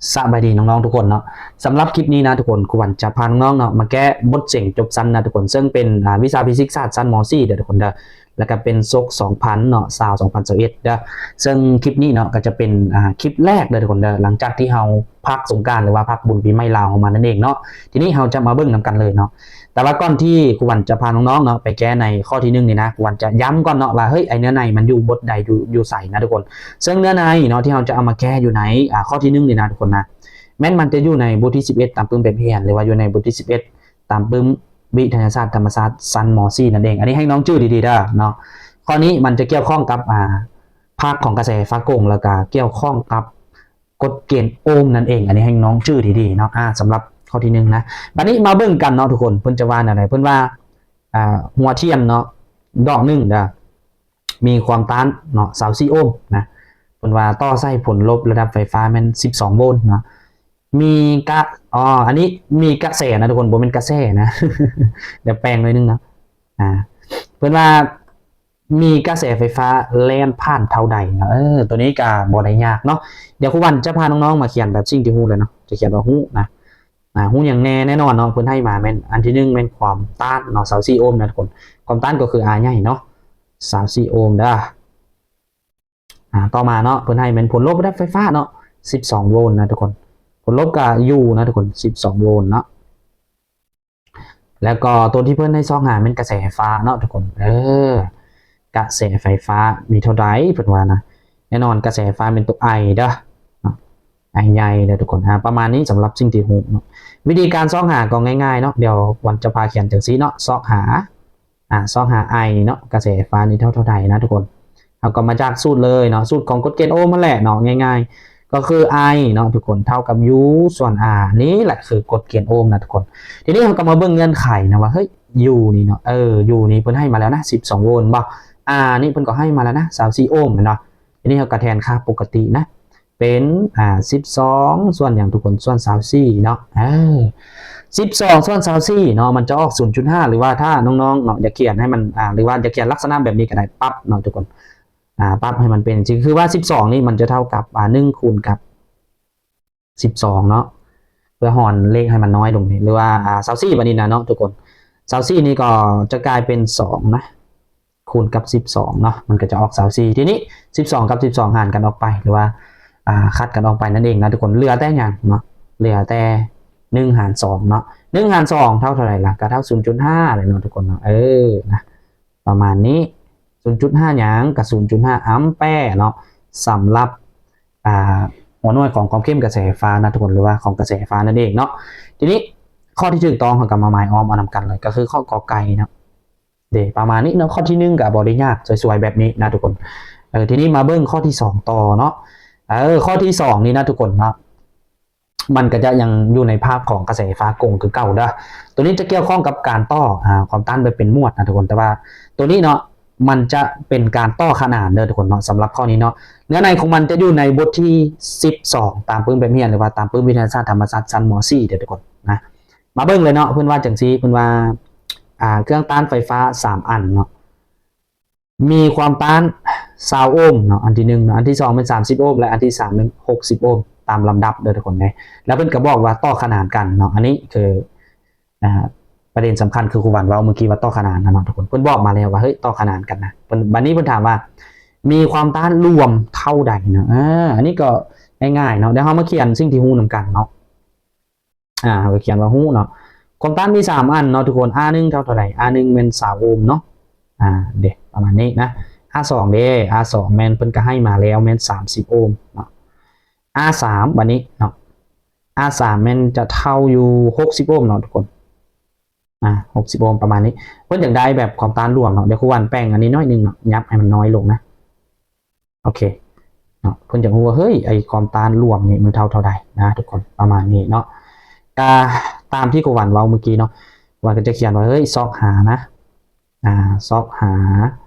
ສະບາຍດີນ້ອງໆທຸກຄົນເນາະ. ສຳລັບຄລິບນີ້ນະທຸກຄົນ ຄູວັນຈະພານ້ອງໆເນາະ ມາແກ້ບົດເສັງຈົບຊັ້ນນະທຸກຄົນ ເຊິ່ງເປັນ ອ່າ ວິຊາຟີຊິກສາດຊັ້ນ ມໍສີ່ເດີທຸກຄົນເດີ ແລ້ວກະເປັນສົກສອງພັນເນາະ ຊາວ ສອງພັນຊາວເອັດເດີ. ເຊິ່ງຄລິບນີ້ເນາະ ກະຈະເປັນ ອ່າ ຄລິບແລກເດີທຸກຄົນເດີ ຫຼັງຈາກທີ່ເຮົາພັກສົງການ ຫຼືວ່າພັກບຸນປີໃໝ່ລາວເຮົາມານັ້ນເອງເນາະ. ທີນີ້ເຮົາຈະມາເບິ່ງນຳກັນເລີຍເນາະ. ແຕ່ວ່າກ່ອນທີ່ຄູວັນຈະພານ້ອງໆເນາະ ໄປແກ້ໃນຂໍ້ທີໜຶ່ງນີ້ນະ ຄູວັນຈະຢ້ຳກ່ອນເນາະວ່າ ເຮີ້ຍ ໄອ້ເນື້ອໃນມັນຢູ່ບົດໃດ ຢູ່ ຢູ່ໃສນະທຸກຄົນ. ເຊິ່ງເນື້ອໃນເນາະ ທີ່ເຮົາຈະເອົາມາແກ້ຢູ່ໃນ ອ່າ ຂໍ້ທີໜຶ່ງນີ້ນະທຸກຄົນນະ ແມ່ນມັນຈະຢູ່ໃນບົດທີສິບເອັດ ຕາມປຶ້ມແບບຮຽນ ຫຼືວ່າຢູ່ໃນບົດທີສິບເອັດ ຕາມປຶ້ມວິທະຍາສາດທຳມະຊາດຊັ້ນ ມໍສີ່ນັ້ນເອງ. ອັນນີ້ໃຫ້ນ້ອງຈື່ດີໆເດີເນາະ. ຂໍ້ນີ້ມັນຈະກ່ຽວຂ້ອງກັບ ອ່າ ພາກຂອງກະແສໄຟຟ້າກົງ ແລ້ວກະກ່ຽວຂ້ອງກັບກົດເກນໂອມນັ້ນເອງ. ອັນນີ້ໃຫ້ນ້ອງຈື່ດີໆເນາະ ອ່າ ສຳລັບຂໍ້ທີໜຶ່ງນະ. ບາດນີ້ມາເບິ່ງກັນເນາະທຸກຄົນ ເພິ່ນຈະວ່າແນວໃດ? ເພິ່ນວ່າ ອ່າ ຫົວທຽນເນາະ ດອກໜຶ່ງເດີ ມີຄວາມຕ້ານເນາະ ຊາວສີ່ໂອມນະ. ເພິ່ນວ່າຕໍ່ໃສ່ຜົນລົບລະດັບໄຟຟ້າແມ່ນສິບສອງໂວນເນາະ. ມີກະ ອໍ ອັນນີ້ມີກະແສນະທຸກຄົນ ບໍ່ແມ່ນກະແສນະ ດຽວແປງໜ້ອຍໜຶ່ງເນາະ. ອ່າ ເພິ່ນວ່າມີກະແສໄຟຟ້າແລ່ນຜ່ານເທົ່າໃດເນາະ. ເອີ ໂຕນີ້ກະບໍ່ໄດ້ຍາກເນາະ. ດຽວຄູວັນຈະພານ້ອງໆມາຂຽນແບບສິ່ງທີ່ຮູ້ເລີຍເນາະ. ຈະຂຽນວ່າຮູ້ນະ ອ່າ ຮູ້ຫຍັງແດ່? ແນ່ນອນເນາະ ເພິ່ນໃຫ້ມາແມ່ນ ອັນທີໜຶ່ງແມ່ນຄວາມຕ້ານເນາະ ຊາວສີ່ໂອມນະທຸກຄົນ. ຄວາມຕ້ານກໍຄື R ໃຫຍ່ເນາະ ຊາວສີ່ໂອມເດີ. ອ່າ ຕໍ່ມາເນາະ ເພິ່ນໃຫ້ແມ່ນຜົນລົບລະດັບໄຟຟ້າເນາະ ສິບສອງໂວນນະທຸກຄົນ. ຜົນລົບກໍ U ນະທຸກຄົນ ສິບສອງໂວນເນາະ. ແລ້ວກໍຕົວທີ່ເພິ່ນໃຫ້ຊອກຫາແມ່ນກະແສໄຟຟ້າເນາະທຸກຄົນ. ເອີ ກະແສໄຟຟ້າມີເທົ່າໃດ ເພິ່ນວ່ານະ. ແນ່ນອນກະແສໄຟຟ້າແມ່ນຕົວ I ເດີເນາະ I ໃຫຍ່ເດີທຸກຄົນ. ອ່າ ປະມານນີ້ສຳລັບສິ່ງທີ່ຮູ້ເນາະ. ວິທີການຊອກຫາກໍງ່າຍໆເນາະ. ດຽວວັນຈະພາຂຽນຈັ່ງຊີ້ເນາະ ຊອກຫາ ອ່າ ຊອກຫາ I ເນາະ ກະແສໄຟຟ້ານີ້ເທົ່າ ເທົ່າໃດນະທຸກຄົນ. ເຮົາກໍມາຈາກສູດເລີຍເນາະ ສູດຂອງກົດເກນໂອມຫັ້ນແຫຼະເນາະ ງ່າຍໆ ກໍຄື I ເນາະທຸກຄົນ ເທົ່າກັບ U ສ່ວນ R ນີ້ແຫຼະຄືກົດເກນໂອມນະທຸກຄົນ. ທີນີ້ເຮົາກໍມາເບິ່ງເງື່ອນໄຂນະວ່າ ເຮີ້ຍ U ນີ້ເນາະ ເອີ U ນີ້ເພິ່ນໃຫ້ມາແລ້ວນະ ສິບສອງໂວນບໍ່? R ນີ້ເພິ່ນກໍໃຫ້ມາແລ້ວນະ ຊາວສີ່ໂອມແມ່ນບໍ່? ທີນີ້ເຮົາກໍແທນຄ່າປົກກະຕິນະ ເປັນ ອ່າ ສິບສອງ ສ່ວນຫຍັງທຸກຄົນ? ສ່ວນຊາວສີ່ເນາະ. ເອີ ສິບສອງ ສ່ວນຊາວສີ່ເນາະ ມັນຈະອອກ ສູນຈຸດຫ້າ ຫຼືວ່າຖ້ານ້ອງໆເນາະ ຢາກຂຽນໃຫ້ມັນ ອ່າ ຫຼືວ່າຢາກຂຽນລັກສະນະແບບນີ້ກໍໄດ້ ປັບເນາະທຸກຄົນ. ອ່າ ປັບໃຫ້ມັນເປັນ ຄືວ່າສິບສອງນີ້ມັນຈະເທົ່າກັບ ອ່າ ໜຶ່ງຄູນກັບສິບສອງເນາະ ເພື່ອຮ່ອນເລກໃຫ້ມັນນ້ອຍລົງນີ້ ຫຼືວ່າ ອ່າ ຊາວສີ່ ບາດນີ້ນະເນາະທຸກຄົນ. ຊາວສີ່ນີ້ກໍຈະກາຍເປັນສອງນະ ຄູນກັບສິບສອງເນາະ ມັນກໍຈະອອກຊາວສີ່. ທີນີ້ສິບສອງກັບສິບສອງຫານກັນອອກໄປ ຫຼືວ່າ ອ່າ ຄັດກັນອອກໄປນັ້ນເອງນະທຸກຄົນ. ເຫຼືອແຕ່ຫຍັງເນາະ? ເຫຼືອແຕ່ໜຶ່ງຫານສອງເນາະ. ໜຶ່ງຫານສອງເທົ່າເທົ່າໃດລະ? ກໍເທົ່າສູນຈຸດຫ້າແຫຼະເນາະທຸກຄົນເນາະ. ເອີ ນະ ປະມານນີ້ ສູນຈຸດຫ້າຫຍັງ? ກໍສູນຈຸດຫ້າແອມແປເນາະ ສຳລັບ ອ່າ ຫົວໜ່ວຍຂອງຄວາມເຂັ້ມກະແສໄຟຟ້ານະທຸກຄົນ ຫຼືວ່າຂອງກະແສໄຟຟ້ານັ້ນເອງເນາະ. ທີນີ້ຂໍ້ທີ່ຖືກຕ້ອງເຮົາກໍມາໝາຍອ້ອມເອົານຳກັນເລີຍ ກໍຄືຂໍ້ ກ ໄກ່ເນາະ. ເດ ປະມານນີ້ເນາະ ຂໍ້ທີໜຶ່ງກໍບໍ່ໄດ້ຍາກ ສວຍໆແບບນີ້ນະທຸກຄົນ. ເອີ ທີນີ້ມາເບິ່ງຂໍ້ທີສອງຕໍ່ເນາະ. ເອີ ຂໍ້ທີສອງນີ້ນະທຸກຄົນເນາະ ມັນກໍຈະຍັງຢູ່ໃນພາບຂອງກະແສໄຟຟ້າກົງຄືເກົ່າເດີ. ຕົວນີ້ຈະກ່ຽວຂ້ອງກັບການຕໍ່ ອ່າ ຄວາມຕ້ານແບບເປັນໝວດນະທຸກຄົນ ແຕ່ວ່າຕົວນີ້ເນາະ ມັນຈະເປັນການຕໍ່ຂະໜານເດີທຸກຄົນເນາະ. ສຳລັບຂໍ້ນີ້ເນາະ ເນື້ອໃນຂອງມັນຈະຢູ່ໃນບົດທີສິບສອງ ຕາມປຶ້ມແບບຮຽນ ຫຼືວ່າຕາມປຶ້ມວິທະຍາສາດທຳມະຊາດຊັ້ນ ມໍສີ່ເດີທຸກຄົນນະ. ມາເບິ່ງເລີຍເນາະ ເພິ່ນວ່າຈັ່ງຊີ້ ເພິ່ນວ່າ ອ່າ ເຄື່ອງຕ້ານໄຟຟ້າສາມອັນເນາະ ມີຄວາມຕ້ານຊາວໂອມເນາະ ອັນທີໜຶ່ງເນາະ, ອັນທີສອງແມ່ນສາມສິບໂອມ ແລະ ອັນທີສາມແມ່ນຫົກສິບໂອມ ຕາມລຳດັບເດີທຸກຄົນເດີ. ແລ້ວເພິ່ນກໍບອກວ່າຕໍ່ຂະໜານກັນເນາະ, ອັນນີ້ຄື ອ່າ ປະເດັນສຳຄັນ ຄືຄູວັນເວົ້າມື້ກີ້ວ່າຕໍ່ຂະໜານນະເນາະທຸກຄົນ. ເພິ່ນບອກມາແລ້ວວ່າ ເຮີ້ຍ ຕໍ່ຂະໜານກັນນະ. ເພິ່ນ ບາດນີ້ເພິ່ນຖາມວ່າ ມີຄວາມຕ້ານລວມເທົ່າໃດເນາະ. ອ່າ ອັນນີ້ກໍງ່າຍໆເນາະ. ດຽວເຮົາມາຂຽນສິ່ງທີ່ຮູ້ນຳກັນເນາະ. ອ່າ ເຮົາກໍຂຽນວ່າຮູ້ເນາະ. ຄວາມຕ້ານມີສາມອັນເນາະທຸກຄົນ. ອາໜຶ່ງເທົ່າເທົ່າໃດ? ອາໜຶ່ງແມ່ນຊາວໂອມເນາະ. ອ່າ ເດ ປະມານນີ້ນະ. ອາສອງເດ? ອາສອງແມ່ນເພິ່ນກໍໃຫ້ມາແລ້ວ ແມ່ນສາມສິບໂອມເນາະ. ອາສາມ ບາດນີ້ເນາະ ອາສາມແມ່ນຈະເທົ່າຢູ່ຫົກສິບໂອມເນາະທຸກຄົນ. ອ່າ ຫົກສິບໂອມປະມານນີ້. ເພິ່ນຢາກໄດ້ແບບຄວາມຕ້ານລວມເນາະ. ດຽວຄູວັນແປງອັນນີ້ໜ້ອຍໜຶ່ງເນາະ ຫຍັບໃຫ້ມັນນ້ອຍລົງນະ. ໂອເຄເນາະ, ເພິ່ນຈະຮູ້ວ່າ ເຮີ້ຍ ໄອ້ຄວາມຕ້ານລວມນີ້ມັນເທົ່າເທົ່າໃດນະທຸກຄົນ ປະມານນີ້ເນາະ. ກະຕາມທີ່ຄູວັນເວົ້າມື້ກີ້ເນາະ, ວັນກໍຈະຂຽນວ່າ ເຮີ້ຍ ຊອກຫານະ ອ່າ ຊອກຫາ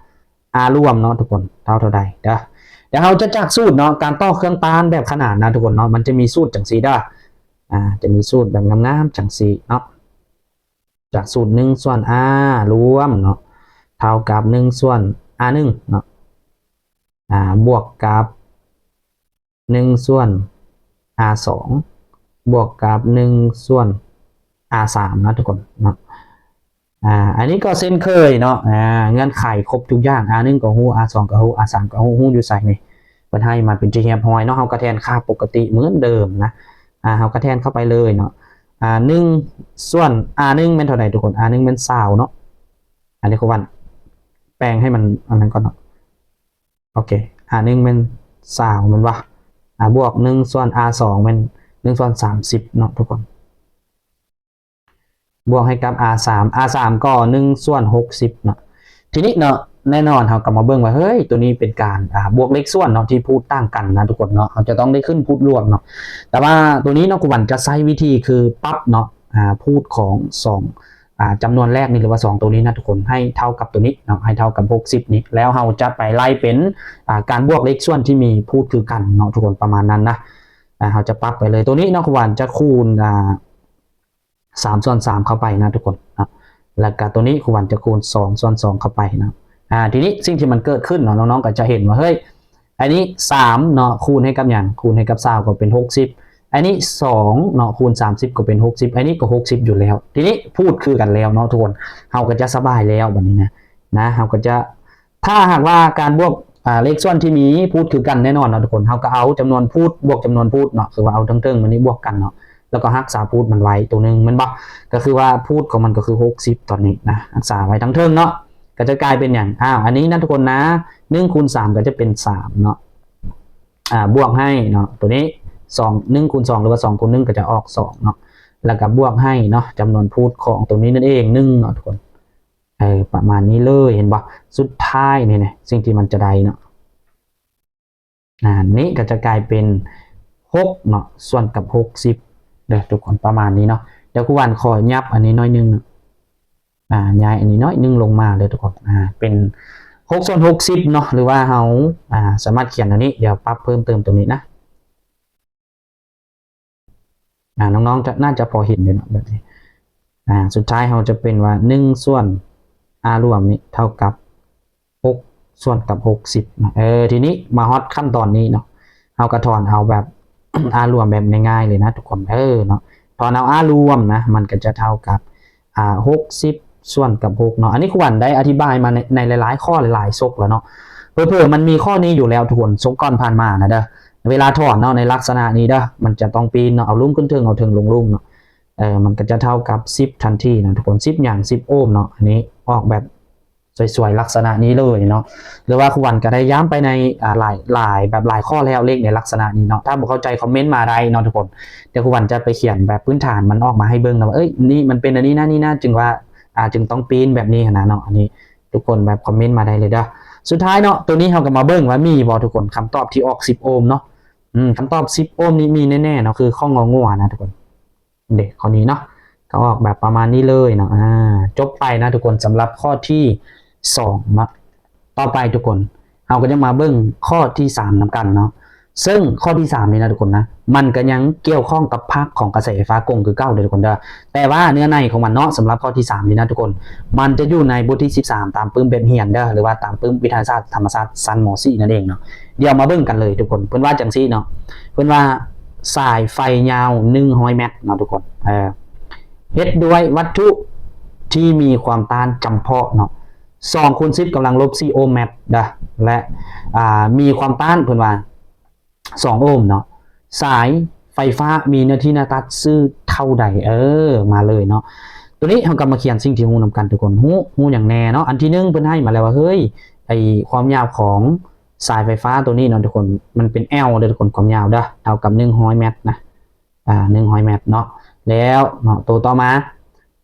ອາລວມເນາະທຸກຄົນ ເທົ່າເທົ່າໃດເດີ. ດຽວເຮົາຈະຈາກສູດເນາະ ການຕໍ່ເຄື່ອງຕ້ານແບບຂະໜານນະທຸກຄົນເນາະ, ມັນຈະມີສູດຈັ່ງຊີ້ເດີ. ອ່າ ຈະມີສູດແບບງາມໆຈັ່ງຊີ້ເນາະ. ຈາກສູດ ໜຶ່ງສ່ວນ R ລວມເນາະ ເທົ່າກັບ ໜຶ່ງສ່ວນ R ໜຶ່ງເນາະ ອ່າ ບວກກັບ ໜຶ່ງສ່ວນ R ສອງ ບວກກັບ ໜຶ່ງ ສ່ວນ R ສາມ ເນາະທຸກຄົນເນາະ. ອ່າ ອັນນີ້ກໍເຊັ່ນເຄີຍເນາະ ອ່າ ເງື່ອນໄຂຄົບທຸກຢ່າງ R ໜຶ່ງ ກໍຮູ້ R ສອງ ກໍຮູ້ R ສາມ ກໍຮູ້ ຮູ້ຢູ່ໃສນີ້ ເພິ່ນໃຫ້ມາເປັນທີ່ຮຽບຮ້ອຍເນາະ. ເຮົາກໍແທນຄ່າປົກກະຕິເໝືອນເດີມນະ ອ່າ ເຮົາກໍແທນເຂົ້າໄປເລີຍເນາະ. ອ່າ ໜຶ່ງ ສ່ວນ R ໜຶ່ງ ແມ່ນເທົ່າໃດທຸກຄົນ? R ໜຶ່ງ ແມ່ນ ຊາວ ເນາະ. ອັນນີ້ຄືວ່າແປງໃຫ້ມັນອັນນັ້ນກ່ອນເນາະ. ໂອເຄ R ໜຶ່ງ ແມ່ນ ຊາວ ແມ່ນບໍ່? ອ່າ ບວກ ໜຶ່ງ ສ່ວນ R ສອງ ແມ່ນ ໜຶ່ງ ສ່ວນ ສາມສິບ ເນາະທຸກຄົນ ບວກໃຫ້ກັບ R ສາມ R ສາມ ກໍ ໜຶ່ງ ສ່ວນ ຫົກສິບ ເນາະ. ທີນີ້ເນາະ ແນ່ນອນເຮົາກໍມາເບິ່ງວ່າ ເຮີ້ຍ ໂຕນີ້ເປັນການ ອ່າ ບວກເລກສ່ວນເນາະ ທີ່ພູດຕ່າງກັນນະທຸກຄົນເນາະ ເຮົາຈະຕ້ອງໄດ້ຂຶ້ນພູດລວມເນາະ. ແຕ່ວ່າໂຕນີ້ເນາະ ຄູຫວັນຈະໃຊ້ວິທີຄືປັບເນາະ ອ່າ ພູດຂອງສອງ ອ່າ ຈຳນວນແລກນີ້ ຫຼືວ່າສອງໂຕນີ້ນະທຸກຄົນ ໃຫ້ເທົ່າກັບໂຕນີ້ເນາະ ໃຫ້ເທົ່າກັບ ຫົກສິບ ນີ້ ແລ້ວເຮົາຈະໄປໄລ່ເປັນ ອ່າ ການບວກເລກສ່ວນທີ່ມີພູດຄືກັນເນາະທຸກຄົນ ປະມານນັ້ນນະ. ອ່າ ເຮົາຈະປັບໄປເລີຍ ໂຕນີ້ເນາະ ຄູຫວັນຈະຄູນ ອ່າ ສາມ ສ່ວນ ສາມ ເຂົ້າໄປນະທຸກຄົນເນາະ ແລ້ວກະໂຕນີ້ຄູຫວັນຈະຄູນ ສອງ ສ່ວນ ສອງ ເຂົ້າໄປເນາະ. ອ່າ ທີນີ້ສິ່ງທີ່ມັນເກີດຂຶ້ນເນາະ ນ້ອງໆ ກໍຈະເຫັນວ່າ ເຮີ້ຍ ອັນນີ້ ສາມ ເນາະ ຄູນໃຫ້ກັບຫຍັງ? ຄູນໃຫ້ກັບ ຊາວ ກໍເປັນ ຫົກສິບ. ອັນນີ້ ສອງ ເນາະ ຄູນ ສາມສິບ ກໍເປັນ ຫົກສິບ. ອັນນີ້ກໍ ຫົກສິບ ຢູ່ແລ້ວ. ທີນີ້ພູດຄືກັນແລ້ວເນາະທຸກຄົນ ເຮົາກໍຈະສະບາຍແລ້ວບັດນີ້ນະ ນະ ເຮົາກໍຈະ ຖ້າຫາກວ່າການບວກ ອ່າ ເລກສ່ວນທີ່ມີພູດຄືກັນແນ່ນອນເນາະທຸກຄົນ ເຮົາກໍເອົາຈຳນວນພູດບວກຈຳນວນພູດເນາະ ຄືວ່າເອົາທັງເທິງມັນນີ້ບວກກັນເນາະ ແລ້ວກໍຮັກສາພູດມັນໄວ້ໂຕໜຶ່ງ ແມ່ນບໍ່? ກໍຄືວ່າພູດຂອງມັນກໍຄື ຫົກສິບ ຕອນນີ້ນະ ຮັກສາໄວ້ທັງເທິງເນາະ ກໍຈະກາຍເປັນຫຍັງ? ອ້າວ ອັນນີ້ນະທຸກຄົນນະ ໜຶ່ງ ຄູນ ສາມ ກໍຈະເປັນ ສາມ ເນາະ ອ່າ ບວກໃຫ້ເນາະ ໂຕນີ້ ສອງ ໜຶ່ງ ຄູນ ສອງ ຫຼືວ່າ ສອງ ຄູນ ໜຶ່ງ ກໍຈະອອກ ສອງ ເນາະ ແລ້ວກໍບວກໃຫ້ເນາະ ຈຳນວນພູດຂອງໂຕນີ້ນັ້ນເອງ ໜຶ່ງ ເນາະທຸກຄົນ. ເອີ ປະມານນີ້ເລີຍ ເຫັນບໍ່? ສຸດທ້າຍນີ້ນະ ສິ່ງທີ່ມັນຈະໄດ້ເນາະ ອ່າ ນີ້ກໍຈະກາຍເປັນ ຫົກ ເນາະ ສ່ວນກັບ ຫົກສິບ ເດີທຸກຄົນ ປະມານນີ້ເນາະ. ດຽວຄູຫວັນຂໍຫຍັບອັນນີ້ໜ້ອຍໜຶ່ງເນາະ ອ່າ ຍ້າຍອັນນີ້ໜ້ອຍໜຶ່ງລົງມາເດີທຸກຄົນ ອ່າ ເປັນ ຫົກ ສ່ວນ ຫົກສິບ ເນາະ ຫຼືວ່າເຮົາ ອ່າ ສາມາດຂຽນອັນນີ້ ດຽວປັບເພີ່ມເຕີມຕົງນີ້ນະ. ອ່າ ນ້ອງໆ ຈະ ໜ້າຈະພໍເຫັນຢູ່ເນາະ ແບບນີ້ ອ່າ ສຸດທ້າຍເຮົາຈະເປັນວ່າ ໜຶ່ງ ສ່ວນ R ລວມນີ້ເທົ່າກັບ ຫົກ ສ່ວນກັບ ຫົກສິບ ເນາະ. ເອີ ທີນີ້ມາຮອດຂັ້ນຕອນນີ້ເນາະ ເຮົາກໍຖອນເອົາແບບ R ລວມແບບງ່າຍໆ ເລີຍນະທຸກຄົນເດີເນາະ ຖອນເອົາ R ລວມນະ ມັນກໍຈະເທົ່າກັບ ອ່າ ຫົກສິບ ສ່ວນກັບ ຫົກ ເນາະ. ອັນນີ້ຄູຫວັນໄດ້ອະທິບາຍມາໃນ ໃນຫຼາຍໆ ຂໍ້ ຫຼາຍໆ ສົກແລ້ວເນາະ ເຜີໆ ມັນມີຂໍ້ນີ້ຢູ່ແລ້ວທຸກຄົນ ສົກກ່ອນຜ່ານມານະເດີ ເວລາຖອນເນາະ ໃນລັກສະນະນີ້ເດີ ມັນຈະຕ້ອງປີ້ນເນາະ ເອົາລຸ່ມຂຶ້ນເທິງ ເອົາເທິງລົງລຸ່ມເນາະ ເອີ ມັນກໍຈະເທົ່າກັບ ສິບ ທັນທີເນາະທຸກຄົນ ສິບ ຫຍັງ ສິບ ໂອມເນາະ. ອັນນີ້ອອກແບບສວຍໆ ລັກສະນະນີ້ເລີຍເນາະ ຫຼືວ່າຄູຫວັນກໍໄດ້ຢ້ຳໄປໃນ ອ່າ ຫຼາຍ ຫຼາຍ ແບບຫຼາຍຂໍ້ແລ້ວ ເລກໃນລັກສະນະນີ້ເນາະ ຖ້າບໍ່ເຂົ້າໃຈຄອມເມັນມາໄດ້ເນາະທຸກຄົນ ດຽວຄູຫວັນຈະໄປຂຽນແບບພື້ນຖານມັນອອກມາໃຫ້ເບິ່ງນະວ່າ ເອີຍ ນີ້ມັນເປັນອັນນີ້ນະ ນີ້ນະ ຈຶ່ງວ່າ ອ່າ ຈຶ່ງຕ້ອງປີ້ນແບບນີ້ຫັ້ນນະເນາະ. ອັນນີ້ ທຸກຄົນແບບຄອມເມັນມາໄດ້ເລີຍເດີ້. ສຸດທ້າຍເນາະ ໂຕນີ້ເຮົາກໍມາເບິ່ງວ່າມີບໍ່ທຸກຄົນ ຄຳຕອບທີ່ອອກສິບໂອມເນາະ. ອືມ ຄຳຕອບສິບໂອມນີ້ມີແນ່ໆເນາະ ຄືຂໍ້ງໍງົວນະທຸກຄົນ. ເດ ຂໍ້ນີ້ເນາະ ກໍອອກແບບປະມານນີ້ເລີຍເນາະ. ອ່າ ຈົບໄປນະທຸກຄົນ ສຳລັບຂໍ້ທີສອງເນາະ. ຕໍ່ໄປທຸກຄົນ ເຮົາກໍຈະມາເບິ່ງຂໍ້ທີສາມນຳກັນເນາະ. ເຊິ່ງຂໍ້ທີສາມນີ້ນະທຸກຄົນນະ ມັນກໍຍັງກ່ຽວຂ້ອງກັບພາກຂອງກະແສໄຟຟ້າກົງຄືເກົ່າເດີ້ທຸກຄົນເດີ້. ແຕ່ວ່າເນື້ອໃນຂອງມັນເນາະ ສຳລັບຂໍ້ທີສາມນີ້ນະທຸກຄົນ ມັນຈະຢູ່ໃນບົດທີສິບສາມ ຕາມປຶ້ມແບບຮຽນເດີ້ ຫຼືວ່າຕາມປຶ້ມວິທະຍາສາດທຳມະຊາດຊັ້ນ ມໍສີ່ ນັ້ນເອງເນາະ. ດຽວມາເບິ່ງກັນເລີຍທຸກຄົນ. ເພິ່ນວ່າຈັ່ງຊີ້ເນາະ ເພິ່ນວ່າສາຍໄຟຍາວໜຶ່ງຮ້ອຍແມັດເນາະທຸກຄົນ ເອີ ເຮັດດ້ວຍວັດຖຸທີ່ມີຄວາມຕ້ານຈຳເພາະເນາະ ສອງຄູນສິບກຳລັງລົບສີ່ໂອມແມັດເດີ້ ແລະ ອ່າ ມີຄວາມຕ້ານ ເພິ່ນວ່າ ສອງໂອມເນາະ ສາຍໄຟຟ້າມີເນື້ອທີ່ໜ້າຕັດຊື່ເທົ່າໃດ? ເອີ ມາເລີຍເນາະ. ໂຕນີ້ເຮົາກໍມາຂຽນສິ່ງທີ່ຮູ້ນຳກັນທຸກຄົນ. ຮູ້ ຮູ້ຫຍັງແດ່ເນາະ? ອັນທີໜຶ່ງ ເພິ່ນໃຫ້ມາແລ້ວວ່າ ເຮີ້ຍ ໄອ້ຄວາມຍາວຂອງສາຍໄຟຟ້າໂຕນີ້ເນາະທຸກຄົນ ມັນເປັນ L ເດີ້ທຸກຄົນ ຄວາມຍາວເດີ້ ເທົ່າກັບໜຶ່ງຮ້ອຍແມັດນະ ອ່າ ໜຶ່ງຮ້ອຍແມັດເນາະ. ແລ້ວເນາະ ໂຕຕໍ່ມາ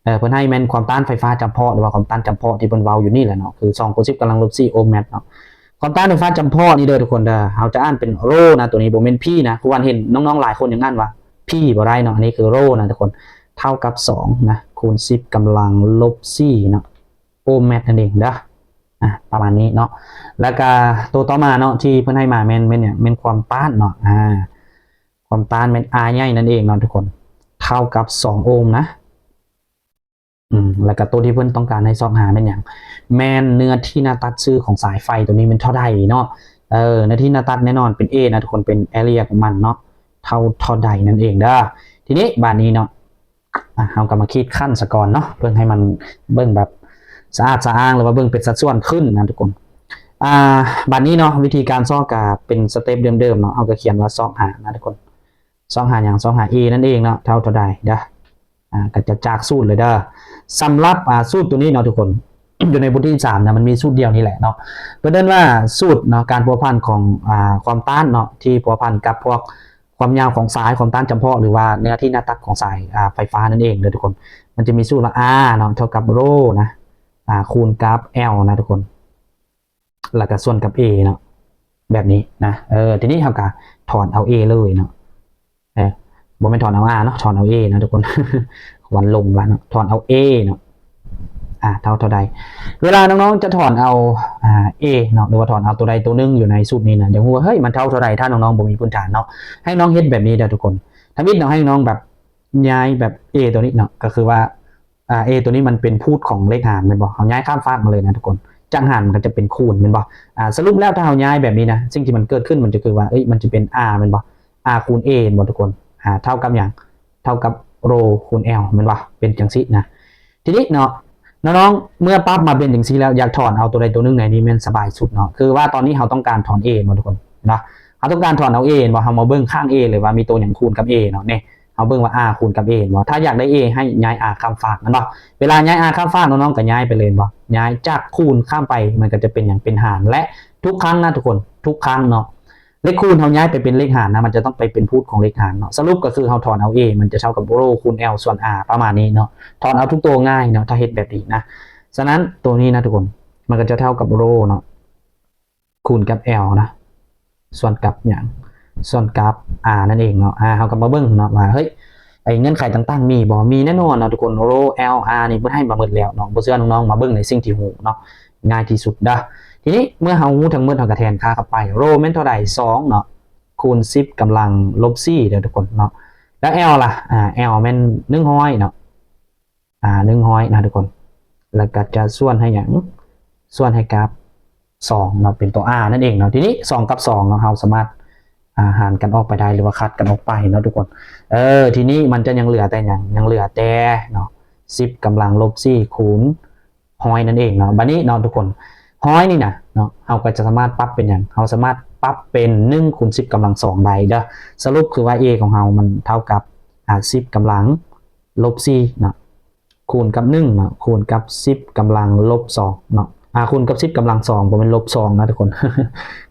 ເອີ ເພິ່ນໃຫ້ແມ່ນຄວາມຕ້ານໄຟຟ້າຈຳເພາະ ຫຼືວ່າຄວາມຕ້ານຈຳເພາະທີ່ເພິ່ນເວົ້າຢູ່ນີ້ແຫຼະເນາະ ຄືສອງຄູນສິບກຳລັງລົບສີ່ໂອມແມັດເນາະ. ຄວາມຕ້ານໄຟຟ້າຈຳເພາະນີ້ເດີ້ທຸກຄົນເດີ້ ເຮົາຈະອ່ານເປັນໂຣນະ ໂຕນີ້ບໍ່ແມ່ນພີນະ. ຄືວ່າເຫັນນ້ອງໆຫຼາຍຄົນຍັງອ່ານວ່າພີບໍ່ໄດ້ເນາະ ອັນນີ້ຄືໂຣນະທຸກຄົນ ເທົ່າກັບສອງນະ ຄູນສິບກຳລັງລົບສີ່ເນາະ ໂອມແມັດນັ້ນເອງເດີ້. ອ່າ ປະມານນີ້ເນາະ. ແລ້ວກະໂຕຕໍ່ມາເນາະ ທີ່ເພິ່ນໃຫ້ມາແມ່ນ ແມ່ນຫຍັງ? ແມ່ນຄວາມຕ້ານເນາະ ອ່າ ຄວາມຕ້ານແມ່ນ R ໃຫຍ່ນັ້ນເອງເນາະທຸກຄົນ ເທົ່າກັບສອງໂອມນະ. ອືມ ແລ້ວກະໂຕທີ່ເພິ່ນຕ້ອງການໃຫ້ຊອກຫາແມ່ນຫຍັງ? ແມ່ນເນື້ອທີ່ໜ້າຕັດຊື່ຂອງສາຍໄຟໂຕນີ້ແມ່ນເທົ່າໃດເນາະ? ເອີ ເນື້ອທີ່ໜ້າຕັດແນ່ນອນເປັນ A ນະທຸກຄົນ ເປັນ area ຂອງມັນເນາະ. ເທົ່າເທົ່າໃດນັ້ນເອງເດີ. ທີນີ້ບາດນີ້ເນາະ ອ່າ ເຮົາກໍມາຂີດຂັ້ນສາກ່ອນເນາະ ເບິ່ງໃຫ້ມັນ ເບິ່ງແບບສະອາດສະອ້າງ ຫຼືວ່າເບິ່ງເປັນສັດສ່ວນຂຶ້ນນະທຸກຄົນ. ອ່າ ບາດນີ້ເນາະ ວິທີການຊອກກໍເປັນສະເຕັບເດີມໆເນາະ ເຮົາກໍຂຽນວ່າຊອກຫານະທຸກຄົນ. ຊອກຫາຫຍັງ? ຊອກຫາ A ນັ້ນເອງເນາະ ເທົ່າເທົ່າໃດເດີ. ອ່າ ກໍຈະຈາກສູດເລີຍເດີ. ສຳລັບ ອ່າ ສູດຕົວນີ້ເນາະທຸກຄົນ ຢູ່ໃນບົດທີສາມນະ ມັນມີສູດດຽວນີ້ແຫຼະເນາະ ເພິ່ນເອີ້ນວ່າສູດເນາະ ການພົວພັນຂອງ ອ່າ ຄວາມຕ້ານເນາະ ທີ່ພົວພັນກັບພວກຄວາມຍາວຂອງສາຍ ຄວາມຕ້ານຈຳເພາະ ຫຼືວ່າເນື້ອທີ່ໜ້າຕັດຂອງສາຍ ອ່າ ໄຟຟ້ານັ້ນເອງເດີທຸກຄົນ. ມັນຈະມີສູດວ່າ R ເນາະ ເທົ່າກັບ Rho ນະ ອ່າ ຄູນກັບ L ນະທຸກຄົນ ແລ້ວກໍສ່ວນກັບ A ເນາະ ແບບນີ້ນະ. ເອີ ທີນີ້ເຮົາກໍຖອນເອົາ A ເລີຍເນາະ. ເອີ ບໍ່ແມ່ນຖອນເອົາ R ເນາະ ຖອນເອົາ A ນະທຸກຄົນ. ວັນລົງລະເນາະ ຖອນເອົາ A ເນາະ ອ່າ ເທົ່າເທົ່າໃດ. ເວລານ້ອງໆຈະຖອນເອົາ ອ່າ A ເນາະ ຫຼືວ່າຖອນເອົາຕົວໃດຕົວໜຶ່ງຢູ່ໃນສູດນີ້ນະ ຢາກຮູ້ວ່າ ເຮີ້ຍ ມັນເທົ່າເທົ່າໃດ? ຖ້ານ້ອງໆບໍ່ມີພື້ນຖານເນາະ ໃຫ້ນ້ອງເຮັດແບບນີ້ເດີທຸກຄົນ. ທຳອິດເນາະ ໃຫ້ນ້ອງແບບຍ້າຍແບບ A ຕົວນີ້ເນາະ ກໍຄືວ່າ ອ່າ A ຕົວນີ້ມັນເປັນພູດຂອງເລກຫານແມ່ນບໍ່? ເຮົາຍ້າຍຂ້າມຟາກມາເລີຍນະທຸກຄົນ. ຈາກຫານມັນກໍຈະເປັນຄູນແມ່ນບໍ່? ອ່າ ສະຫຼຸບແລ້ວຖ້າເຮົາຍ້າຍແບບນີ້ນະ ສິ່ງທີ່ມັນເກີດຂຶ້ນມັນຈະຄືວ່າ ເອີຍ ມັນຈະເປັນ R ແມ່ນບໍ່? R ຄູນ A ແມ່ນບໍ່ທຸກຄົນ? ອ່າ ເທົ່າກັບຫຍັງ? ເທົ່າກັບ Rho ຄູນ L ແມ່ນບໍ່? ເປັນຈັ່ງຊີ້ນະ. ທີນີ້ເນາະ ນ້ອງໆ ເມື່ອປັບມາເປັນຈັ່ງຊີ້ແລ້ວ ຢາກຖອນເອົາຕົວໃດຕົວໜຶ່ງໃນນີ້ແມ່ນສະບາຍສຸດເນາະ. ຄືວ່າຕອນນີ້ເຮົາຕ້ອງການຖອນ A ແມ່ນບໍ່ທຸກຄົນ? ເນາະ ເຮົາຕ້ອງການຖອນເອົາ A ແມ່ນບໍ່? ເຮົາມາເບິ່ງຂ້າງ A ເລີຍວ່າມີຕົວຫຍັງຄູນກັບ A ເນາະ. ນີ້ ເຮົາເບິ່ງວ່າ R ຄູນກັບ A ເຫັນບໍ່? ຖ້າຢາກໄດ້ A ໃຫ້ຍ້າຍ R ຂ້າມຟາກແມ່ນບໍ່? ເວລາຍ້າຍ R ຂ້າມຟາກ ນ້ອງໆກໍຍ້າຍໄປເລີຍເຫັນບໍ່? ຍ້າຍຈາກຄູນຂ້າມໄປ ມັນກໍຈະເປັນຫຍັງ? ເປັນຫານ. ແລະ ທຸກຄັ້ງນະທຸກຄົນ ທຸກຄັ້ງເນາະ ເລກຄູນເຮົາຍ້າຍໄປເປັນເລກຫານນະ ມັນຈະຕ້ອງໄປເປັນພູດຂອງເລກຫານເນາະ. ສະຫຼຸບກໍຄືເຮົາຖອນເອົາ A ມັນຈະເທົ່າກັບ Rho ຄູນ L ສ່ວນ R ປະມານນີ້ເນາະ. ຖອນເອົາທຸກໂຕງ່າຍເນາະ ຖ້າເຮັດແບບນີ້ນະ. ສະນັ້ນໂຕນີ້ນະທຸກຄົນ ມັນກໍຈະເທົ່າກັບ Rho ເນາະ ຄູນກັບ L ນະ ສ່ວນກັບຫຍັງ? ສ່ວນກັບ R ນັ້ນເອງເນາະ. ອ່າ ເຮົາກໍມາເບິ່ງເນາະວ່າ ເຮີ້ຍ ໄອ້ເງື່ອນໄຂຕ່າງໆມີບໍ່? ມີແນ່ນອນເນາະທຸກຄົນ. Rho L R ນີ້ເພິ່ນໃຫ້ມາໝົດແລ້ວເນາະ. ບໍ່ເຊື່ອນ້ອງໆມາເບິ່ງໃນສິ່ງທີ່ຮູ້ເນາະ ງ່າຍທີ່ສຸດເດີ້. ທີນີ້ເມື່ອເຮົາຮູ້ທັງໝົດ ເຮົາກໍແທນຄ່າເຂົ້າໄປ. Rho ແມ່ນເທົ່າໃດ? ສອງເນາະ ຄູນສິບກຳລັງລົບສີ່ເດີ້ທຸກຄົນເນາະ. ແລ້ວ L ລະ? ອ່າ L ແມ່ນໜຶ່ງຮ້ອຍເນາະ. ອ່າ ໜຶ່ງຮ້ອຍນະທຸກຄົນ ແລ້ວກໍຈະສ່ວນໃຫ້ຫຍັງ? ສ່ວນໃຫ້ກັບສອງເນາະ ເປັນຕົວ R ນັ້ນເອງເນາະ. ທີນີ້ສອງກັບສອງເນາະ ເຮົາສາມາດ ອ່າ ຫານກັນອອກໄປໄດ້ ຫຼືວ່າຂັດກັນອອກໄປເນາະທຸກຄົນ. ເອີ ທີນີ້ມັນຈະຍັງເຫຼືອແຕ່ຫຍັງ? ຍັງເຫຼືອແຕ່ເນາະ ສິບກຳລັງລົບສີ່ຄູນຮ້ອຍນັ້ນເອງເນາະ. ບາດນີ້ເນາະທຸກຄົນ ຮ້ອຍນີ້ນະເນາະ ເຮົາກໍຈະສາມາດປັບເປັນຫຍັງ? ເຮົາສາມາດປັບເປັນໜຶ່ງຄູນສິບກຳລັງສອງໄດ້ເດີ້. ສະຫຼຸບຄືວ່າ A ຂອງເຮົາມັນເທົ່າກັບ ອ່າ ສິບກຳລັງລົບສີ່ເນາະ ຄູນກັບໜຶ່ງເນາະ ຄູນກັບສິບກຳລັງລົບສອງເນາະ ອ່າ ຄູນກັບສິບກຳລັງສອງ ບໍ່ແມ່ນລົບສອງນະທຸກຄົນ.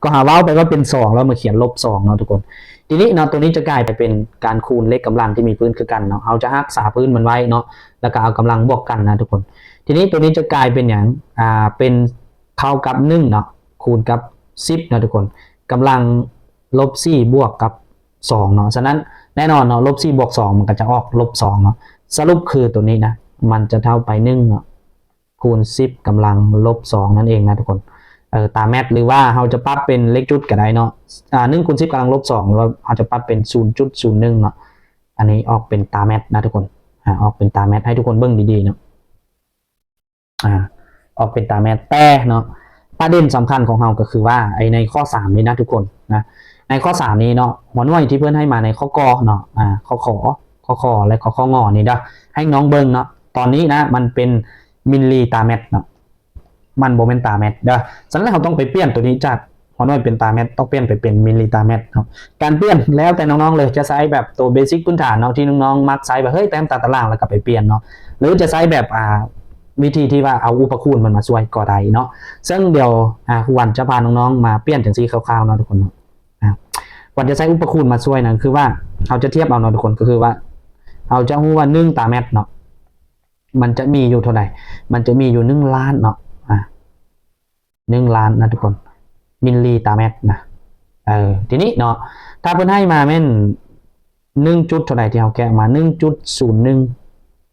ກໍຫາເວົ້າໄປວ່າເປັນສອງ ແລ້ວມາຂຽນລົບສອງເນາະທຸກຄົນ. ທີນີ້ເນາະ ໂຕນີ້ຈະກາຍໄປເປັນການຄູນເລກກຳລັງທີ່ມີພື້ນຄືກັນເນາະ ເຮົາຈະຮັກສາພື້ນມັນໄວ້ເນາະ ແລ້ວກໍເອົາກຳລັງບວກກັນນະທຸກຄົນ. ທີນີ້ໂຕນີ້ຈະກາຍເປັນຫຍັງ? ອ່າ ເປັນເທົ່າກັບໜຶ່ງເນາະ ຄູນກັບສິບເນາະທຸກຄົນ ກຳລັງລົບສີ່ບວກກັບສອງເນາະ. ສະນັ້ນແນ່ນອນເນາະ ລົບສີ່ບວກສອງມັນກໍຈະອອກລົບສອງເນາະ. ສະຫຼຸບຄືໂຕນີ້ນະ ມັນຈະເທົ່າໄປໜຶ່ງເນາະ ຄູນສິບກຳລັງລົບສອງນັ້ນເອງນະທຸກຄົນ. ເອີ ຕາແມັດ ຫຼືວ່າເຮົາຈະປັບເປັນເລກຈຸດກໍໄດ້ເນາະ ອ່າ ໜຶ່ງຄູນສິບກຳລັງລົບສອງ ຫຼືວ່າເຮົາຈະປັບເປັນສູນຈຸດສູນໜຶ່ງເນາະ. ອັນນີ້ອອກເປັນຕາແມັດນະທຸກຄົນ ອ່າ ອອກເປັນຕາແມັດ ໃຫ້ທຸກຄົນເບິ່ງດີໆເນາະ. ອ່າ ອອກເປັນຕາແມັດ ແຕ່ເນາະ ປະເດັນສຳຄັນຂອງເຮົາກໍຄືວ່າ ໄອ້ໃນຂໍ້ສາມນີ້ນະທຸກຄົນນະ ໃນຂໍ້ສາມນີ້ເນາະ ຫົວໜ່ວຍທີ່ເພິ່ນໃຫ້ມາໃນຂໍ້ ກ ເນາະ ອ່າ ຂໍ້ ຂ ຂໍ້ ຂ ແລະ ຂໍ້ ງ ນີ້ເດີ້ ໃຫ້ນ້ອງເບິ່ງເນາະ. ຕອນນີ້ນະ ມັນເປັນມິນລີຕາແມັດເນາະ ມັນບໍ່ແມ່ນຕາແມັດເດີ້. ສະນັ້ນເຮົາຕ້ອງໄປປ່ຽນໂຕນີ້ຈາກ ເພາະນ້ອຍເປັນຕາແມັດ ຕ້ອງປ່ຽນໄປເປັນມິນລີຕາແມັດເນາະ. ການປ່ຽນແລ້ວແຕ່ນ້ອງໆເລີຍ ຈະໃຊ້ແບບໂຕເບຊິກພື້ນຖານເນາະ ທີ່ນ້ອງໆມັກໃຊ້ແບບ ເຮີ້ຍ ແຕ້ມຕາຕະລາງແລ້ວກໍໄປປ່ຽນເນາະ ຫຼືຈະໃຊ້ແບບ ອ່າ ວິທີທີ່ວ່າເອົາອຸປະຄູນມັນມາຊ່ວຍກໍໄດ້ເນາະ. ເຊິ່ງດຽວ ອ່າ ຄູວັນຈະພານ້ອງໆມາປ່ຽນຈັ່ງຊີ້ຄ່າວໆເນາະທຸກຄົນເນາະ. ອ່າ ວັນຈະໃຊ້ອຸປະຄູນມາຊ່ວຍນັ້ນ ຄືວ່າເຮົາຈະທຽບເອົາເນາະທຸກຄົນ ກໍຄືວ່າເຮົາຈະຮູ້ວ່າໜຶ່ງຕາແມັດເນາະ ມັນຈະມີຢູ່ເທົ່າໃດ? ມັນຈະມີຢູ່ໜຶ່ງລ້ານເນາະ ອ່າ ໜຶ່ງລ້ານນະທຸກຄົນ ມິນລີຕາແມັດນະ. ເອີ ທີນີ້ເນາະ ຖ້າເພິ່ນໃຫ້ມາແມ່ນໜຶ່ງຈຸດເທົ່າໃດ ທີ່ເຮົາແກະອອກມາ ໜຶ່ງຈຸດສູນໜຶ່ງ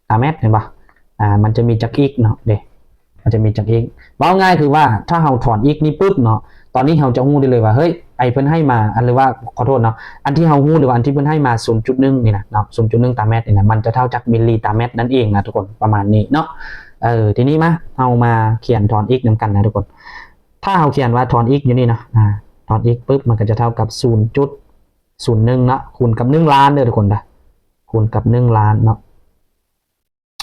ຕາແມັດ ເຫັນບໍ່? ອ່າ ມັນຈະມີຈັກອິກເນາະ ເດ້ ມັນຈະມີຈັກອິກ. ເວົ້າງ່າຍຄືວ່າ ຖ້າເຮົາຖອນອິກນີ້ປຶບເນາະ ຕອນນີ້ເຮົາຈະຮູ້ໄດ້ເລີຍວ່າ ເຮີ້ຍ ໄອ້ເພິ່ນໃຫ້ມາ ອັນ ຫຼືວ່າ ຂໍໂທດເນາະ ອັນທີ່ເຮົາຮູ້ ຫຼືວ່າອັນທີ່ເພິ່ນໃຫ້ມາ ສູນຈຸດໜຶ່ງນີ້ນະເນາະ ສູນຈຸດໜຶ່ງຕາແມັດນີ້ນະ ມັນຈະເທົ່າຈັກມິນລີຕາແມັດນັ້ນເອງນະທຸກຄົນ ປະມານນີ້ເນາະ. ເອີ ທີນີ້ມາ ເຮົາມາຂຽນຖອນອິກນຳກັນນະທຸກຄົນ. ຖ້າເຮົາຂຽນວ່າຖອນອິກຢູ່ນີ້ເນາະ ອ່າ ຖອນອິກປຶບ ມັນກໍຈະເທົ່າກັບສູນຈຸດ ສູນໜຶ່ງເນາະ ຄູນກັບໜຶ່ງລ້ານເດີທຸກຄົນເດີ ຄູນກັບໜຶ່ງລ້ານເນາະ.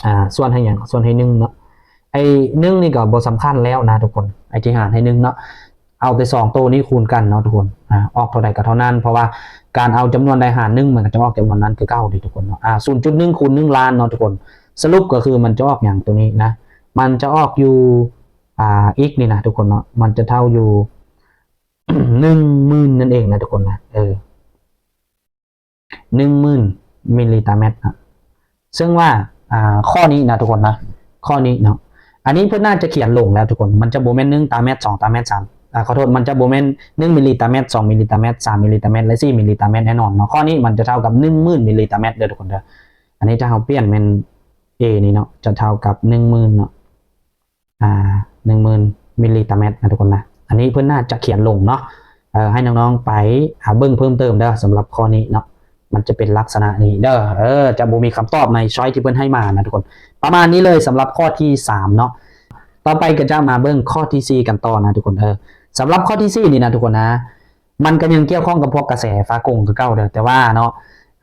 ອ່າ ສ່ວນໃຫ້ຫຍັງ? ສ່ວນໃຫ້ໜຶ່ງເນາະ. ໄອ້ໜຶ່ງນີ້ກໍບໍ່ສຳຄັນແລ້ວນະທຸກຄົນ ໄອ້ທີ່ຫານໃຫ້ໜຶ່ງເນາະ. ເອົາແຕ່ສອງໂຕນີ້ຄູນກັນເນາະທຸກຄົນ ອາ ອອກເທົ່າໃດກໍເທົ່ານັ້ນ ເພາະວ່າການເອົາຈຳນວນໃດຫານໜຶ່ງ ມັນກໍຈະອອກຈຳນວນນັ້ນຄືເກົ່າເດ້ທຸກຄົນເນາະ. ອາ ສູນຈຸດໜຶ່ງຄູນໜຶ່ງລ້ານເນາະທຸກຄົນ ສະຫຼຸບກໍຄືມັນຈະອອກຫຍັງ? ໂຕນີ້ນະ ມັນຈະອອກຢູ່ ອ່າ x ນີ້ນະທຸກຄົນເນາະ ມັນຈະເທົ່າຢູ່ ໜຶ່ງໝື່ນນັ້ນເອງນະທຸກຄົນນະ ເອີ ໜຶ່ງໝື່ນມິນລີຕາແມັດເນາະ. ເຊິ່ງວ່າ ອ່າ ຂໍ້ນີ້ນະທຸກຄົນນະ ຂໍ້ນີ້ເນາະ ອັນນີ້ເພິ່ນໜ້າຈະຂຽນລົງແລ້ວທຸກຄົນ ມັນຈະບໍ່ແມ່ນໜຶ່ງຕາແມັດ ສອງຕາແມັດ ສາມ ອ່າ ຂໍໂທດ ມັນຈະບໍ່ແມ່ນໜຶ່ງມິນລີຕາແມັດ ສອງມິນລີຕາແມັດ ສາມມິນລີຕາແມັດ ແລະ ສີ່ມິນລີຕາແມັດແນ່ນອນເນາະ. ຂໍ້ນີ້ມັນຈະເທົ່າກັບໜຶ່ງໝື່ນມິນລີຕາແມັດເດີທຸກຄົນເດີ. ອັນນີ້ຖ້າເຮົາປ່ຽນແມ່ນ A ນີ້ເນາະ ຈະເທົ່າກັບໜຶ່ງໝື່ນເນາະ ອ່າ ໜຶ່ງໝື່ນມິນລີຕາແມັດນະທຸກຄົນນະ. ອັນນີ້ເພິ່ນໜ້າຈະຂຽນລົງເນາະ ເອີ ໃຫ້ນ້ອງໆໄປ ອ່າ ເບິ່ງເພີ່ມເຕີມເດີ ສຳລັບຂໍ້ນີ້ເນາະ ມັນຈະເປັນລັກສະນະນີ້ເດີ ເອີ ຈະບໍ່ມີຄຳຕອບໃນຊ້ອຍທີ່ເພິ່ນໃຫ້ມານະທຸກຄົນ. ປະມານນີ້ເລີຍສຳລັບຂໍ້ທີສາມເນາະ. ຕໍ່ໄປກໍຈະມາເບິ່ງຂໍ້ທີສີ່ກັນຕໍ່ນະທຸກຄົນ ເອີ ສຳລັບຂໍ້ທີສີ່ນີ້ນະທຸກຄົນນະ ມັນກໍຍັງກ່ຽວຂ້ອງກັບພວກກະແສຟ້າກົງຄືເກົ່າເດີ ແຕ່ວ່າເນາະ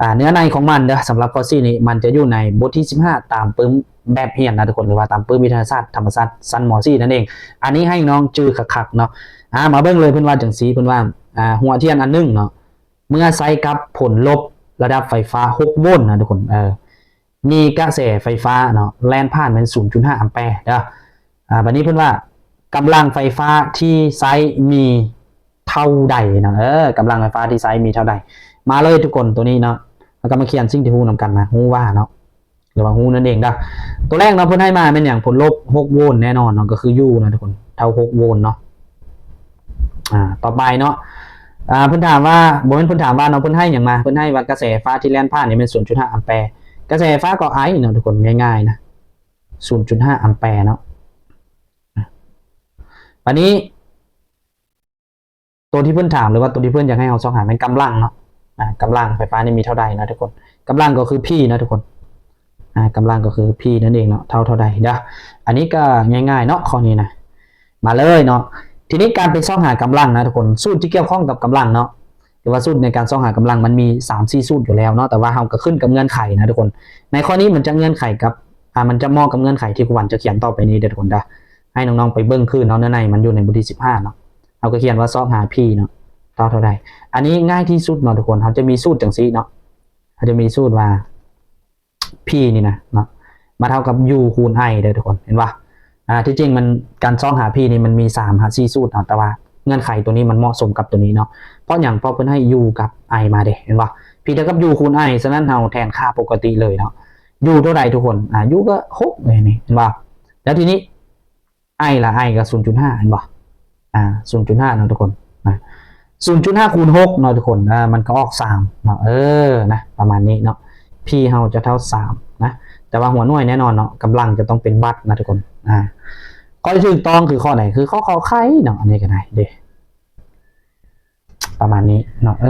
ອ່າ ເນື້ອໃນຂອງມັນເດີ ສຳລັບຂໍ້ສີ່ນີ້ ມັນຈະຢູ່ໃນບົດທີສິບຫ້າ ຕາມປຶ້ມແບບຮຽນນະທຸກຄົນ ຫຼືວ່າຕາມປຶ້ມວິທະຍາສາດທຳມະຊາດຊັ້ນ ມໍສີ່ ນັ້ນເອງ. ອັນນີ້ໃຫ້ນ້ອງຈື່ຄັກໆເນາະ. ອ່າ ມາເບິ່ງເລີຍ ເພິ່ນວ່າຈັ່ງຊີ້ ເພິ່ນວ່າ ອ່າ ຫົວທຽນອັນໜຶ່ງເນາະ ເມື່ອໃຊ້ກັບຜົນລົບລະດັບໄຟຟ້າຫົກໂວນນະທຸກຄົນ ເອີ ມີກະແສໄຟຟ້າເນາະ ແລ່ນຜ່ານແມ່ນສູນຈຸດຫ້າອຳແປເດີ. ອ່າ ບັດນີ້ເພິ່ນວ່າກຳລັງໄຟຟ້າທີ່ໃຊ້ມີເທົ່າໃດເນາະ ເອີ ກຳລັງໄຟຟ້າທີ່ໃຊ້ມີເທົ່າໃດ. ມາເລີຍທຸກຄົນ ໂຕນີ້ເນາະ ເຮົາກໍມາຂຽນສິ່ງທີ່ຮູ້ນຳກັນນະ ຮູ້ວ່າເນາະ ຫຼືວ່າຮູ້ນັ້ນເອງເດີ. ໂຕແລກເນາະ ເພິ່ນໃຫ້ມາແມ່ນຫຍັງ? ຜົນລົບຫົກໂວນແນ່ນອນເນາະ ກໍຄື U ນະທຸກຄົນ ເທົ່າຫົກໂວນເນາະ. ອ່າ ຕໍ່ໄປເນາະ ອ່າ ເພິ່ນຖາມວ່າ ບໍ່ແມ່ນເພິ່ນຖາມວ່າເນາະ ເພິ່ນໃຫ້ຫຍັງມາ? ເພິ່ນໃຫ້ວ່າກະແສໄຟຟ້າທີ່ແລ່ນຜ່ານນີ້ແມ່ນສູນຈຸດຫ້າອຳແປ. ກະແສໄຟຟ້າກໍ I ເນາະທຸກຄົນ ງ່າຍໆນະ ສູນຈຸດຫ້າອຳແປເນາະ. ບັດນີ້ ໂຕທີ່ເພິ່ນຖາມ ຫຼືວ່າໂຕທີ່ເພິ່ນຢາກໃຫ້ເຮົາຊອກຫາແມ່ນກຳລັງເນາະ ອ່າ ກຳລັງໄຟຟ້ານີ້ມີເທົ່າໃດເນາະທຸກຄົນ. ກຳລັງກໍຄື P ເນາະທຸກຄົນ ອ່າ ກຳລັງກໍຄື P ນັ້ນເອງເນາະ ເທົ່າເທົ່າໃດເດີ. ອັນນີ້ກໍງ່າຍໆເນາະ ຂໍ້ນີ້ນະ. ມາເລີຍເນາະ ທີນີ້ການໄປຊອກຫາກຳລັງນະທຸກຄົນ ສູດທີ່ກ່ຽວຂ້ອງກັບກຳລັງເນາະ ຫຼືວ່າສູດໃນການຊອກຫາກຳລັງ ມັນມີສາມສີ່ສູດຢູ່ແລ້ວເນາະ ແຕ່ວ່າເຮົາກໍຂຶ້ນກັບເງື່ອນໄຂນະທຸກຄົນ. ໃນຂໍ້ນີ້ມັນຈະເງື່ອນໄຂກັບ ອ່າ ມັນຈະເໝາະກັບເງື່ອນໄຂທີ່ຄູຫວັນຈະຂຽນຕໍ່ໄປນີ້ເດີທຸກຄົນເດີ. ໃຫ້ນ້ອງໆໄປເບິ່ງຄືນເນາະ ເນື້ອໃນມັນຢູ່ໃນບົດທີສິບຫ້າເນາະ ເຮົາກໍຂຽນວ່າຊອກຫາ P ເນາະ ເທົ່າເທົ່າໃດ. ອັນນີ້ງ່າຍທີ່ສຸດເນາະທຸກຄົນ ເຮົາຈະມີສູດຈັ່ງຊີ້ເນາະ ເຮົາຈະມີສູດວ່າ P ນີ້ນະເນາະ ມາເທົ່າກັບ U ຄູນ I ເດີທຸກຄົນ ເຫັນບໍ່? ອ່າ ທີ່ຈິງມັນ ການຊອກຫາ P ນີ້ມັນມີສາມຫາສີ່ສູດເນາະ ແຕ່ວ່າເງື່ອນໄຂໂຕນີ້ມັນເໝາະສົມກັບໂຕນີ້ເນາະ. ເພາະຫຍັງ? ເພາະເພິ່ນໃຫ້ U ກັບ I ມາເດ້ ເຫັນບໍ່? P ເທົ່າກັບ U ຄູນ I ສະນັ້ນເຮົາແທນຄ່າປົກກະຕິເລີຍເນາະ. U ເທົ່າໃດທຸກຄົນ? ອ່າ U ກໍຫົກເລີຍນີ້ ເຫັນບໍ່? ແລ້ວທີນີ້ I ລະ I ກໍສູນຈຸດຫ້າ ເຫັນບໍ່? ອ່າ ສູນຈຸດຫ້າເນາະທຸກຄົນນະ ສູນຈຸດຫ້າຄູນຫົກເນາະທຸກຄົນ ອ່າ ມັນກໍອອກສາມເນາະ ເອີ ນະ ປະມານນີ້ເນາະ. P ເຮົາຈະເທົ່າສາມນະ ແຕ່ວ່າຫົວໜ່ວຍແນ່ນອນເນາະ ກຳລັງຈະຕ້ອງເປັນວັດນະທຸກຄົນ. ອ່າ ຂໍ້ທີ່ຖືກຕ້ອງຄືຂໍ້ໃດ? ຄືຂໍ້ ຂໍໄຂ່ເນາະ ອັນນີ້ກໍໄດ້ເດ້ ປະມານນີ້ເນາະ ເອີ.